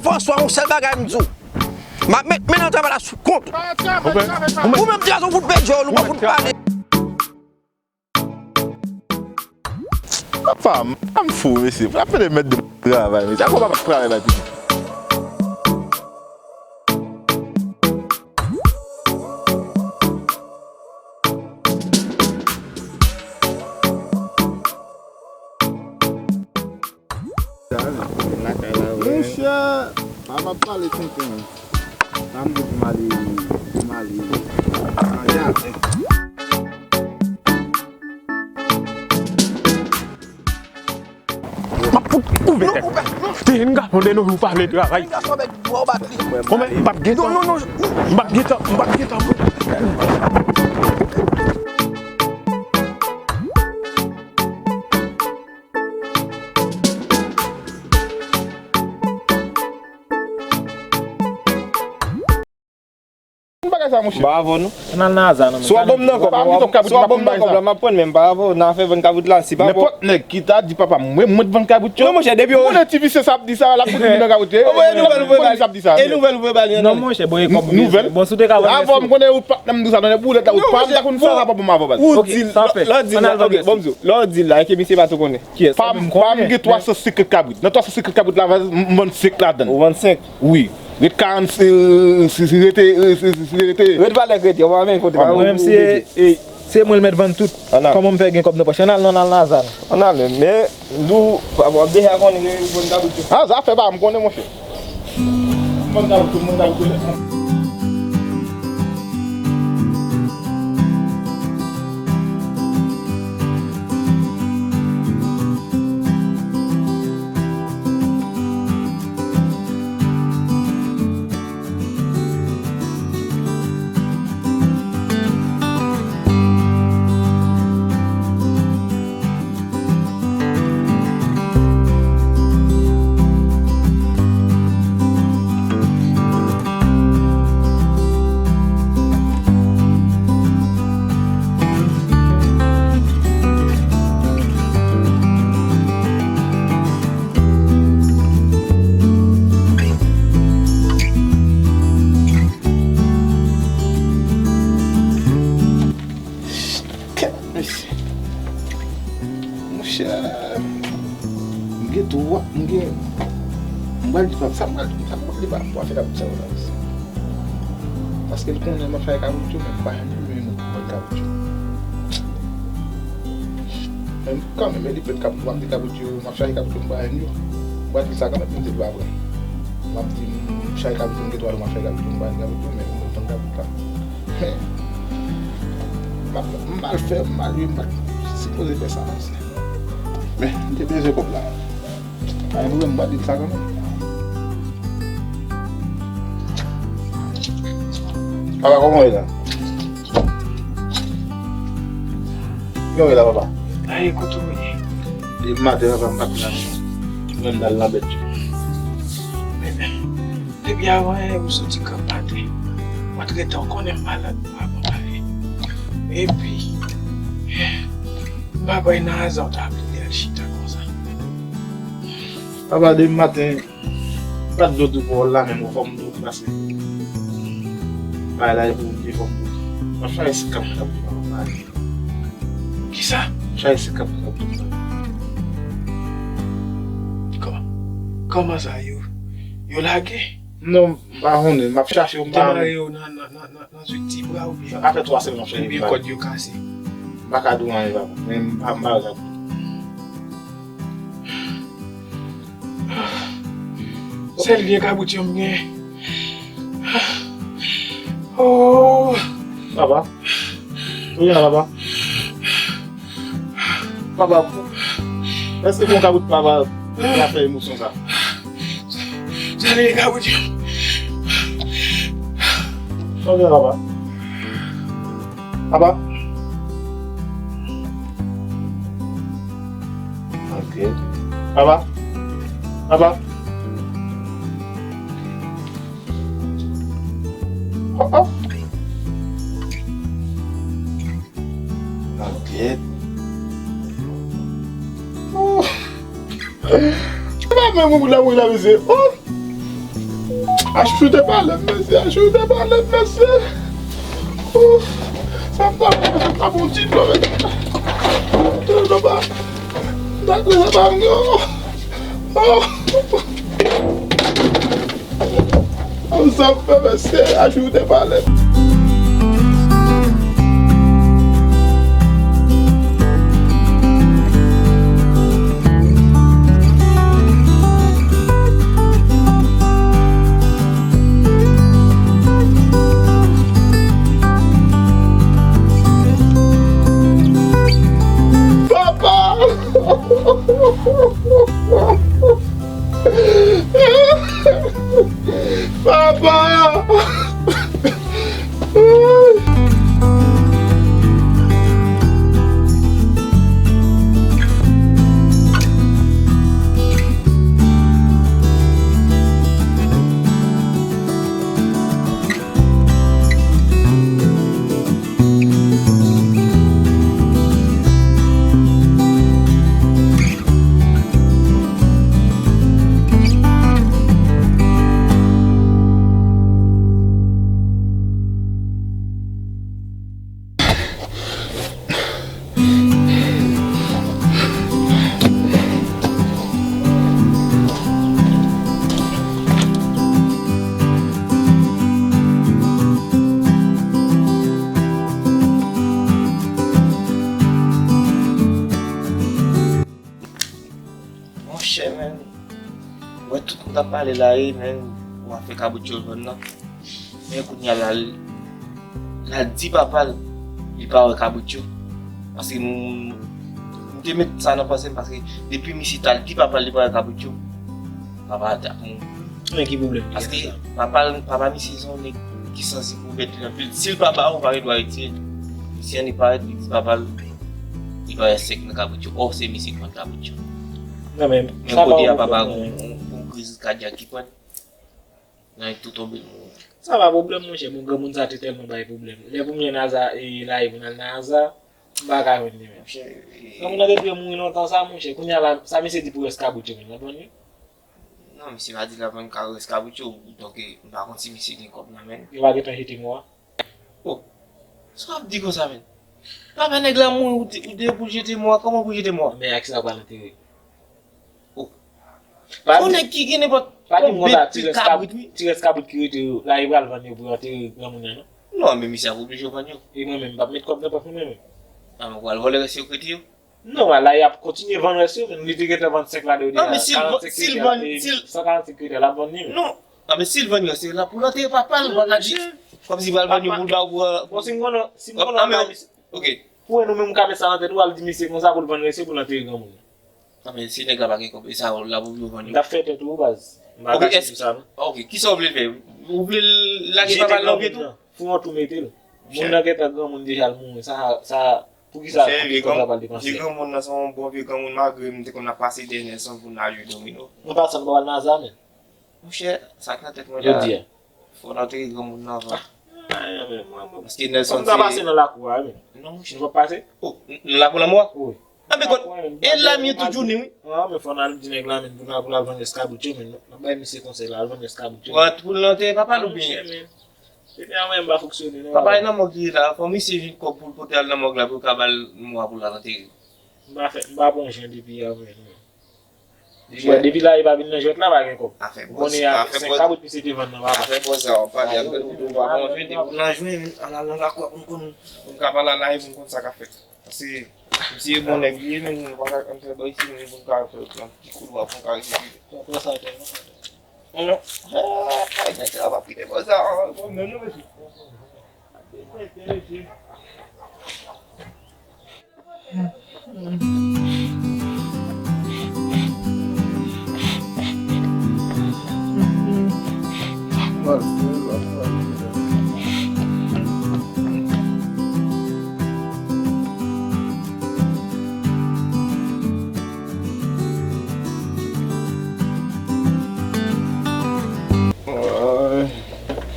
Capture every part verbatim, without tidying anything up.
Franswa, yon sèl bagay m di w. M ap met men nan travay la sou kont ou. Ou menm, ou menm ti gason fout pèdi w, nou pa fout pale. Papa, m, m fou, mesye. Frapè de mèt de travay, mesye. Ankò papa travay bay pitit. Monchè, pa m ap pale tenten. Sa m di pou m ale, pou m ale nan jaden. M ap fout koupe tèt. Te yon gason de nou jou pa vle travay. Kòman m p ap gen tan? M p ap gen tan, m p ap gen tan. Bagay sa, monchè. M pa avè w, non. Ann al nan Aza, non. Si w ap ban m nan kòb la, si w ap ban m nan kòb la, m ap pran, men m pa avè w nan afè vann kabrit la. Si pa avè w. Nenpòt nèg ki ta di papa m, mwen, mwen t vann kabrit yo. Non, monchè, depi w konnen ti visye sa ap di sa, l ap fout moun nan kabrit yo. Bon, e nouvèl ou vle ba l, e nouvèl ou vle ba l. Non, monchè, bon, e kòb nouvèl. Bon, si w te ka wè. Avè w, m konnen ou pa t nan m di sa, non, e boulèt la, ou pa m ta konn fè sa, pa pou m avè w, baz. Ou di l, lè w di l la, ok, bon, m di w, lè w di l la, e ke misye pa tou konnen. Pa m, pa m gen twa san senkant kabrit. Nan twa san senkant kabrit la, m vann senk ladan l. Ou vann senk? Wi. Ret karant, si, si, si rete, si, si, si rete. Ret valè k rete, ou pa menm kote. Mwen menm, si e, e, se mwen l mèt vann tout. Kòman m fè gen kòb nan pòch? Ann al non, ann al nan Aza non. Ann al, men, nou, w ap deja konnen ke ou vann kabrit yo. A, zafè pa m konnen, monchè. M vann kabrit yo, m vann kabrit yo nèt. Kèt, mesye. Monchè, m gen dwa, m gen, m pral di papa, sa m pral, sa m pral di papa pou afè kabrit sa yo la, mesye. Paske l konnen m ap chache kabrit yo, men m pa janm menm vann kabrit yo. Men kanmenm, e li pèt kabrit, m ap di kabrit yo, m ap chache kabrit yo, m pa jwenn yo. M pral di l sa kanmenm, pou m di l pa vre. M ap di, m chache kabrit yo, m gen twa jou m ap chache kabrit yo, m pa jwenn kabrit yo, men m vann kabrit la. Men, m ap, m mal fè, m mal jwe, m pa t sipoze fè sa, mesye. Men, m te bezwen kòb la. Ay, nou menm, m pa di l sa kanmenm. Papa, kòman w ye la? Kòman w ye la, papa? Ay, kote w ye? Depi maten, papa, m pa t la. Mwen, m t al nan bèt yo. Depi avan yè, ou soti kanpe atè. Mwen t rete, w konnen m malad, m pa konn ale. Epi, m pa kwè nan aza w ta vle al chita konsa. Papa, depi maten, pa t dlo tou pou w la menm, fò m tou pase. Bay la, e pou w vye fò m tou. M ap chache si kap kap pou m ale. Kisa? M chache si kap kap pou m ale. Kò-, kòman sa, yo, yo lage? Non, m pa konnen, m ap chache yo, m pa. Demare yo nan, nan, nan, nan, nan zouti bra oubyen. Sa ka fè twa semèn m ap chache yo. Oubyen kòd yo kase. M pa ka di w anyen, papa. Men m pa, m pa wè sa. Sèl vye kabrit yo m gen. Oh. Papa. Ou gen la, papa? Papa, èske bon kabrit papa, papa fè emosyon sa? Sa li kabrit yo. Sa gen papa? Papa? Ok. Papa? Papa? Oh, oh. Nan tèt. Oh. Se pa menm ou la, ou la, mesye. Oh. Achou te pale m, mesye, achou te pale m, mesye. Ouf, sa m ta fè, sa m ta fè yon ti dlo, mesye. Dlo pa, m ta kwe sa pa m gen. Oh. Sa m fè, mesye, achou te pale m. Papa! Papa! Monchè, menn, wè tout moun ap pale la, e, menn, pou afè kaboutcho vann nan. Men kounye a la, l, l al di papa l, li pa wè kaboutcho. Paske m, m te met sa nan panse m, paske depi misye t al di papa l, li pa wè kaboutcho, papa a t ap mouri. Men ki pwoblèm li gen? Paske papa l, papa misye se yon nèg ki sanzib pou bèt li anpil. Si l pa ba ou, ou pa gen dwa retire l. Si yon nèg parèt, li di papa l, li pa wè sèk nan kaboutcho. Ò, se misye ki vann kaboutcho. Non, men, men sa pa yon pwoblèm, non. Kote a papa gon, gon, gon kriz kadyak ki pran l. Nan tout tonbe l mouri. Sa pa pwoblèm, monchè. Bon, granmoun sa te tèlman bay pwoblèm. Lè premye Naza, e, lage pou n al nan Naza, m pa ka jwenn li menm. Monchè, e, granmoun nan te dwe mouri lontan sa, monchè. Kounye a la, sa misye di pou rès kaboutcho, menm, l ap vann li? Non, misye pa di l ap vann ka rès kaboutcho, donk, e, m pa konn si misye gen kòb nan men l. Yo pa gentan jete mò a? Oh, sa w ap di konsa, menn? Papa nèg la mouri, ou te, ou te pou jete mò a, kòman pou jete mò a? Men a kisa w pral antere? Oh. Yon nèg ki gen nenpòt yon bèt, ti kabrit, wi. Ti rès kabrit ki rete yo, la, li pral vann yo pou yo antere granmoun nan, non? Non, men misye ap oblije vann yo. E mwen menm, m p ap met kòb nan pòch mwen menm. A, men w pral vòlè rès yo k rete yo? Non, la, y ap kontinye vann rès yo, men li te gentan vann senk la deja. Non, men si l, si l vann, si l san karannsenk kredi a, l ap vann li menm. Non, a, men si l vann yo, se la pou l antere papa l, ou pa ka di kòmsi pral vann yo pou l ba ou pou, bon, si m konnen, si m konnen, ok. Pou wè nou menm ou ka met sa nan tèt ou, al di misye konsa pou l vann rès yo pou l antere granmoun nan. A, men si nèg la pa gen kòb, e sa l ap oblije vann yo. M t ap fè tèt ou, baz. M pa gache pou sa, non. Ok, kisa w vle l fè? Ou vle l lage papa l nan pye tou? Fè yon tou mete l. Moun nan gentan granmoun deja, l mouri. Sa, sa, poukisa, poukisa l pral depanse? Vye granmoun nan se yon bon vye granmoun, malgre m te konn ap pase dèyè l san pou n al jwe domino. An pasan, nou pa pral nan Naza, menm. Monchè, sa k nan tèt mwen la, jodi a, fò n antere granmoun nan avan. Paske Nelson se... Kòm nou ta pase nan lakou a, menm. Non, monchè. Nou p ap pase? Oh, n-, nan lakou lanmò a? Wi. A, men kot, e la m ye tout jounen, wi. Non, men fò n al di nèg la, menm, pou n al, pou l al vann rès kabrit yo, menm. N ap bay misye konsèy la, al vann rès kabrit yo. Pou l antere papa l oubyen? Monchè, men. Papa a nan mòg li ye la, fò misye jwenn kòb pou l pote al nan mòg la pou yo ka ba l mò a pou l al antere. M pa fè, m pa pran jan depi avan, non. Depi la, li pa vin nan jwèt la, pa gen kòb. Ou konnen a senk kabrit misye te vann nan, papa. Afè bòz sa, w ap pale avè l, ou pa pran jan depi l nan jwèt, al nan lakou a pou n konn, pou n ka pale a la e pou n konn sa k ap fèt. Paske misye bon nèg li ye, men nou pa ka antre bò isi, men pou n ka fè yon ti koudwa pou n ka resivile. Pran sa, pran sa. Non. Ay, nèg la pa kite bò sa, bon, men nou, mesye.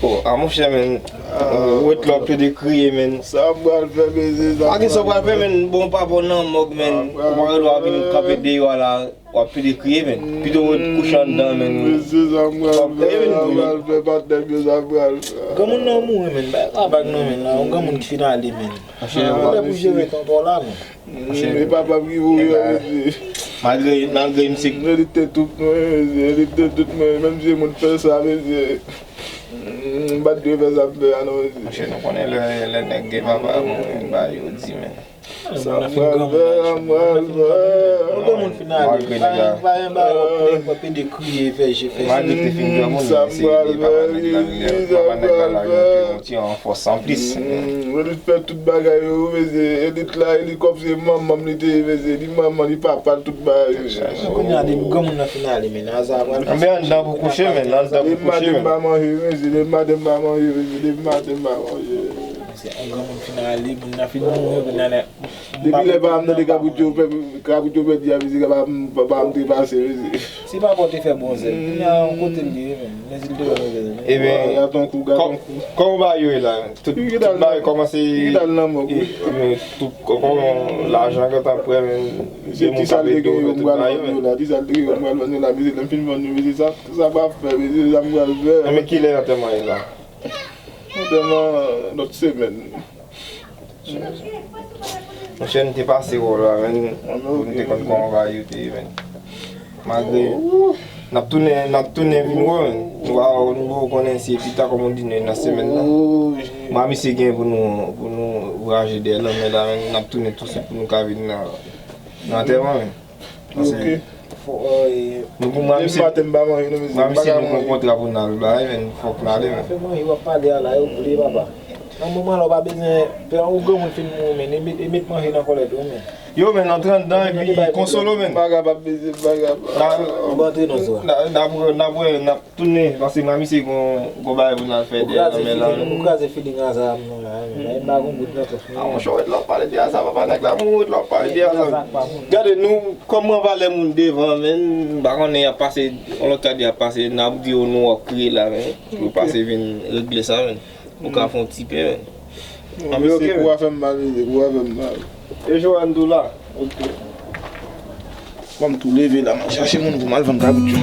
Oh, a monchè, men. Wet la w ap plede kriye, men. Sa m pral fè, mesye, sa m pral fè. Pa gen sa w pral fè, men. Bon, papa w nan mòg, men. Ou pa gen dwa vin kanpe deyò a la. W ap pede kriye, men. Pito w kouche anndan, men. Mesye, sa m pral fè, sa m pral fè, patnè m yo, sa m pral fè. Granmoun nan mouri, men. Bay la vag non, men. Yon granmoun ki fin ale, men. Monchè, ou pa pou jere tonton la, non. E papa m ki mouri an, mesye. Malgre, malgre misye. Elit te tout mwen, mesye. Elit te tout mwen. Menm si moun fè sa, mesye. M pa t dwe fè sa m fè a, non, mesye. Monchè, nou konnen lè, lè nèg gen papa mouri, ba yo di, men. Sa m pral fè, sa m pral fè. Yon granmoun fin ale. Pa gen, pa gen bagay w ap plenn, w ap pede kriye, fè je, fè je. Malgre te fin granmoun, men se papa nèg la, papa nèg la, la, yo te yon ti anfòs anplis. Yo te fè tout bagay yo, mesye, elit la, elit kòb se manman m li te ye, mesye, li manman, li papa, tout bagay yo. Kounye a, depi granmoun nan fin ale, men, Aza pral fè. Anben, anndan pou kouche, men, anndan pou kouche, men. Depi maten m pa manje, mesye, depi maten m pa manje, mesye, depi maten m pa manje. Se yon granmoun fin ale, moun nan fin mouri, kounye a, depi lè pa m tande kabrit yo pè-, kabrit yo pèdi a, mesye, pa m, pa m trepase, mesye. Se papa w te fè bon zèl. Kounye a, yon kote l ye, men. Men si l te fè move zèl. Ebyen, gad yon kou, gad yon kou. Kòman bagay yo ye la? Tout, tout bagay kòmanse. Ki dal nan mò, wi. Tout, kòman lajan gentan prè, men. Mesye, ti sa l te gen yo, m pral vann yo la. Ti sa l te gen yo, m pral vann yo la. Mesye, lè m fin vann yo, mesye, sa, sa pa fè, mesye, sa m pral fè. Men kilè antèman ye la? Antèman lòt semèn. Monchè, nou te pase wè w la, men, pou nou te konn kòman bagay yo te ye, men. Malgre, n ap tounen, n ap tounen vin wè w, men. Nou pa, nou poko konnen si e pita, kòm ou di, nou nan semèn nan. Mwen, misye gen pou nou, pou nou voyaje dèyè lanmè la, men, n ap tounen tousuit pou nou ka vin nan, nan antèman, men. Paske nou pou mwen, misye, mwen, misye, nou gon kontra pou n al bay, men fòk n ale, men. Afè manje w ap pale a la, yo boule, papa. Nan moman la, w pa bezwen pè, yon granmoun fin mouri, men, e met, e met manje nan kòlèt ou, men. Yo, men, antre anndan epi konsole w, men. M pa kapab, mesye, m pa kapab. N ap antre nan zo a. N ap, n ap, n ap wè, n ap tounen, paske mwen, misye, gon, gon bagay pou n al fè dèyè lanmè la, men. Ou kraze feeling Aza a, non, la, men. M pa gon gout nan pòch mwen. A, monchè, w ret la w ap pale de Aza, papa nèg la, ou ret la w ap pale de Aza. Gade, nou, kòm mwen valè moun devan, men, m pa konnen y ap pase, yon lòt kade y ap pase, n ap di yo nou w ap kriye la, men. Pou pase vin regle sa, men. Ou ka fè yon ti pen, men. Anben, ok, men. Kou a fè m mal, mesye, kou a fè m mal. E Joanne tou la? Ok. Bon, m tou leve la, m al chache moun pou m al vann kabrit yo.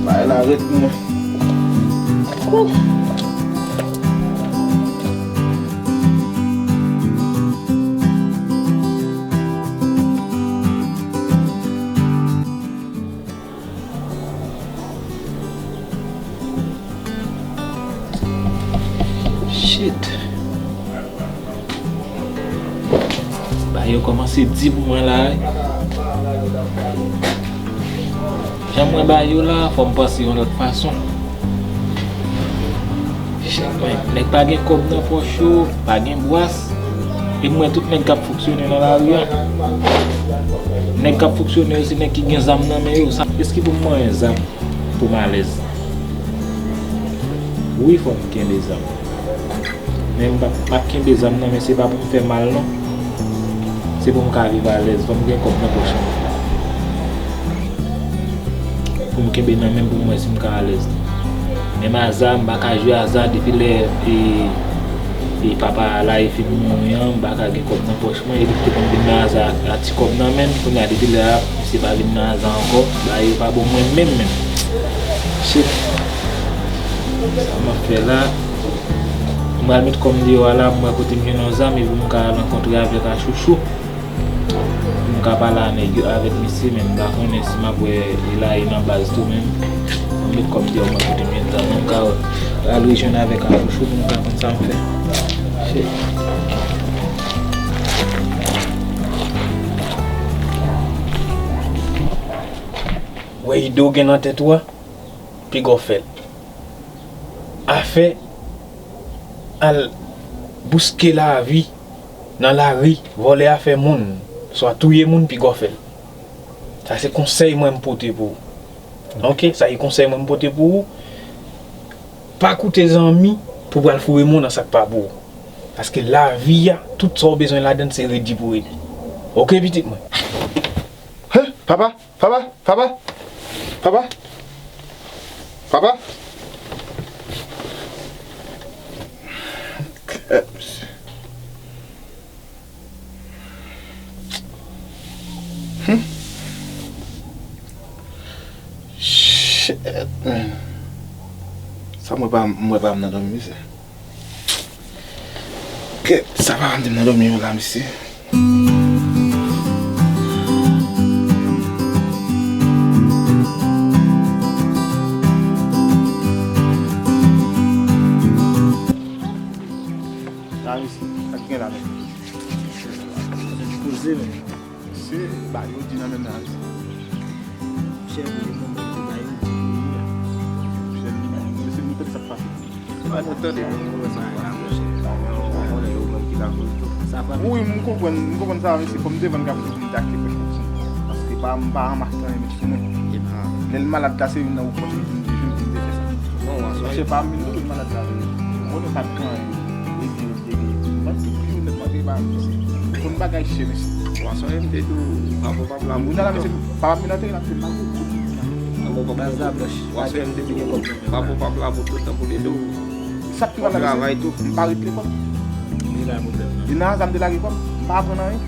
Bagay la rèd pou mwen. Wouh! Shit. Bagay yo kòmanse di pou mwen la, wi. Jan m wè bagay yo la, fò m panse yon lòt fason. Shit, men, nèg pa gen kòb nan pòch yo, pa gen bwas. E m wè tout nèg k ap fonksyone nan lari a. Nèg k ap fonksyone yo, se nèg ki gen zam nan men yo. Sa, èske pou m manyen zam pou m alèz? Wi, fò m kenbe zam. Men m p ap, m ap kenbe zam nan, men se pa pou m fè mal, non. Se pou m ka viv alèz, fò m gen kòb nan pòch mwen. Pou m kenbe nan men m pou m wè si m ka alèz. Menm Aza, m pa ka jwe Aza depi lè, e, e papa Laye fin mouri an, m pa ka gen kòb nan pòch mwen, epi m te konn vin nan Aza ak, ak ti kòb nan men m, kounye a depi lè a, misye pa vin nan Aza ankò, bagay yo pa bon mwen menm, menm. Shit. Sa m ap fè la? M pral met kò m deyò a la, m wè kote m jwenn yon zam, epi m ka rankontre avèk Achouchou. M ka pale a nèg yo, avèk misye, men m pa konnen si m ap wè Elaine nan baz tou, men m met kò m deyò, m wè kote m jwenn zam nan, m ka al rejwenn avèk Achouchou pou m ka konn sa m fè. Shit. Wè ide w gen nan tèt ou a, piga w fè l. Afè al bouske lavi nan lari, vòlè afè moun, swa touye moun, piga w fè l. Sa se konsèy mwen m pote pou ou. Ok, sa se konsèy mwen m pote pou ou. Pa koute zanmi pou pral foure men w nan sa k pa pou ou. Paske lavi a, tout sa w bezwen ladan l, se redi pou redi. Ok, pitit mwen? Hen? Papa? Papa? Papa? Papa? Papa? Kèt, mesye. Hmm. Kèt, men. Sa m wè pa, m wè pa m nan dòmi, mesye. Kèt, sa pa m di m nan dòmi yo la, mesye. La, mesye, sa k gen la, mesye? Poze, men. Se ba yo di nan menm nan. Chèf, li menm, li ba yo di, wi. Chèf, li menm, mesye, nou tande sa k pase. Ba nou tande, nou wè sa k pase. Konnen yo menm ki lakoz tou. Wi, m konprann, m konprann sa, mesye, fò m te vann kafe pou m te achte pèch pou ti. Paske pa, m pa ranmase anyen met sou mwen. Lè l malad la, se youn nan opòtinite m te jwenn pou m te fè sa. Non, aswè. Paske pa m vin tou, malad la vini. Mwen, nou pa t gen anyen. Epi, Mwen te pi onèt, mwen te ba, mesye. Ou konn bagay chè, mesye. Bon, sa m te di w, papa p ap la pou toutan. Kounye a la, mesye, papa m vin antere l ap fè mal pou tout moun. Baz la blanch. Wè sa m te di w, papa p ap la pou toutan pou l ede w. Sa k pi mal la, mesye, m pa ret lekòl. Li la pwoblèm nan. E nan aza m te lage kò m, m pa aprann anyen.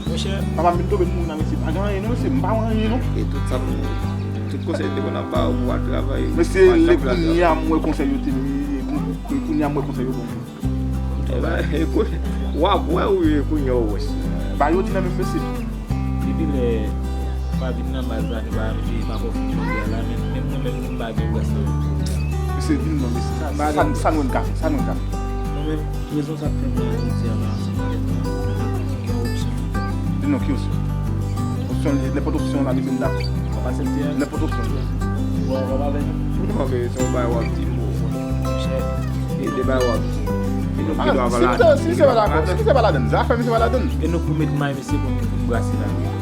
Monchè. Papa m vin tonbe mouri la, mesye. Pa gen anyen non, mesye, m pa wè anyen non. E tout sa m, tout konsèy m te konn ap ba w pou w al travay. Mesye, lè kounye a m wè konsèy yo te, kounye a m wè konsèy yo bon. Ebyen, w ap wè wi, kounye a w wè. Ba yo di nan menm mesye. Depi lè pa vin nan baz la, nou pa rive, pa fè fini jodi a la, men, men mwen menm, mwen pa gen bras la. Mesye, vin non, mesye. Sa, sa, sa nou menm ka fè, sa nou menm ka fè. Mwen menm, rezon sa k fè mwen jodi a la, se pa gen opsyon. Di non, ki opsyon? Opsyon, nenpòt opsyon la, mesye, m dakò. W ap aksepte a? Nenpòt opsyon. W ap, w ap avè nou? Non, men se yon bagay w ap di m, bro. Monchè. E de bagay w ap di. E nou ki dwa pa ladan. Si misye pa dakò, si misye pa ladan, zafè misye pa ladan. E nou pou met may, mesye, pou nou brase lari a.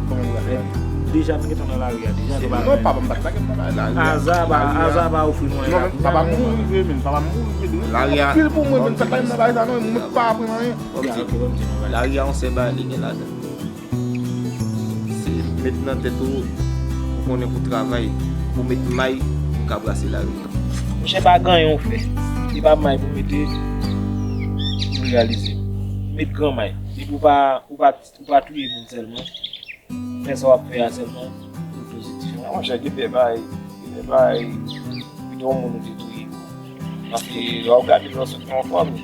Kòman brase lari a? Deja, nou gentan nan lari a, deja, nou pa. Non, papa m pa t lage m nan lari a. Aza pa, aza pa ofri nou anyen la. Non, men papa m mouri vre, men papa m mouri vre. Lari a. Anpil pou mwen, men sa pa m nan lari a, non, mwen pa aprann anyen. Lari a, yon sèl bagay li gen ladan. Se met nan tèt ou, ou konnen pou travay, pou met may, pou ka brase lari. Monchè, pa gen anyen ou fè. Se pa may pou mete, pou reyalize. Met gran may. Depi ou pa, ou pa, ou pa touye moun sèlman. Fè sa w ap fè a sèlman pou pozitif. Monchè, gen de bay, gen de bay, pito yon moun ou te touye. Paske lè w gade lè w sot nan yon fanmi,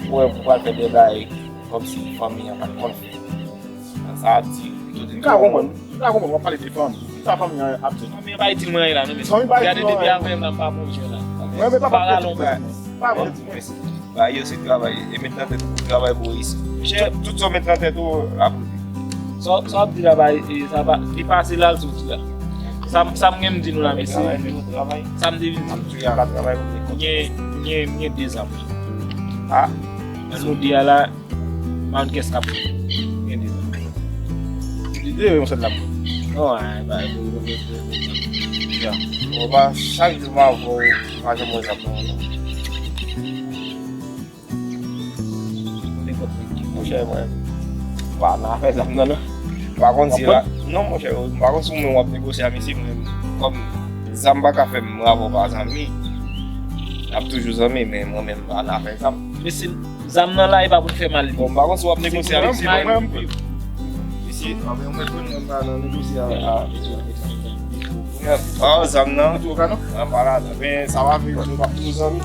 ou wè pou pral fè de bagay kòmsi fanmi an pa t konn fè. Sa ap di, pito te touye yon moun. M ka konprann, m ka konprann w ap pale de fanmi. Sa fanmi an ap di? Fanmi an pa itil mwen anyen la, non, mesye. Fanmi pa itil mwen anyen. Gade depi avè m la, m pa bon jan la. Mwen menm pa pa paralon bagay. Pa bon. Ba yo se travay, e met nan tèt ou pou travay pou reyisi. Tout, tout sa w met nan tèt ou, ap rive. Sa, sa w ap di la, ba, e, sa pa, li pase la, l soti la. Sa, sa m gen m di nou la, mesye. Sa m te vin di nou. M gen, m gen, m gen de zam. A, sa w di a la, pa yon kès k ap gen de zam. Li de yon sèl la. Non, a, ba, ya. Bon, ba, chak jou m avè w, pa janm wè zam nan, non. Monchè, mwen pa nan afè zam nan, non. M pa konn si la, non, monchè, m pa konn si ou menm w ap negosye a misye, men kòm zam pa ka fè m avè w pa zanmi, n ap toujou zanmi, men mwen menm m pa nan afè zam. Mesye, zam nan la, e pa pou n fè mal li. Bon, m pa konn si w ap negosye a misye, men misye, mwen menm, mwen pa nan negosye a. Ah, zam nan. An pa la, men sa va vin, nou p ap toujou zanmi.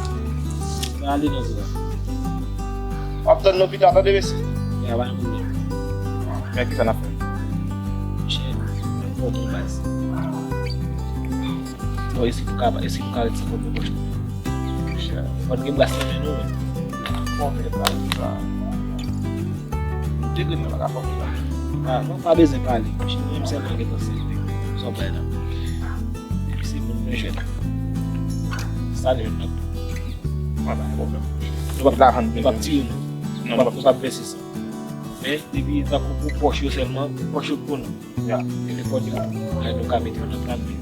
Mwen ale nan zòn. W ap tann nou pita, tande, mesye. Ya, pa gen pwoblèm. Men kisa n ap fè? Monchè, mwen bon, bon baz. Bon, eske nou ka, eske nou ka ret san kòb nan pòch nou? Monchè. Fò n gen bras nan men nou, men. Bon, men, pa, pa. Nou te gen nan la fòm la. Ah, mwen pa bezwen pale. Mwen menm sèlman gen tan sèvi. Sa w bay la. Depi se moun mwen jwenn. Sa nou jwenn nan. Mwen pa gen pwoblèm. Nou p ap, nou p ap tiye nou. Non, nou p ap, nou p ap vèse san. Men, depi tankou pou pòch yo sèlman, pòch yo pou nou. Ya. E nenpòt yo, nou ka mete yo nan plan B.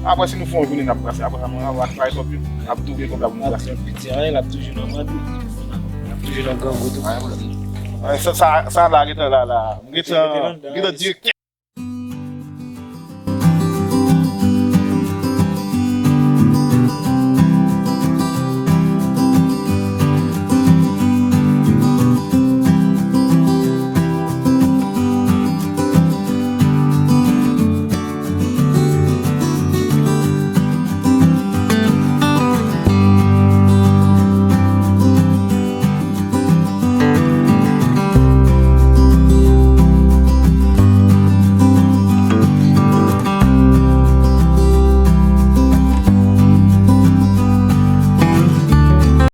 Apre, si nou fè yon jounen, n ap brase. Apre sa, mwen, mwen ap travay kòb yo. N ap touye kòb la pou nou brase. Piti a, l ap toujou nan mande. L ap toujou nan grangou tou. Sa, sa, sa la, gentan la, la. Gentan, gentan direktè.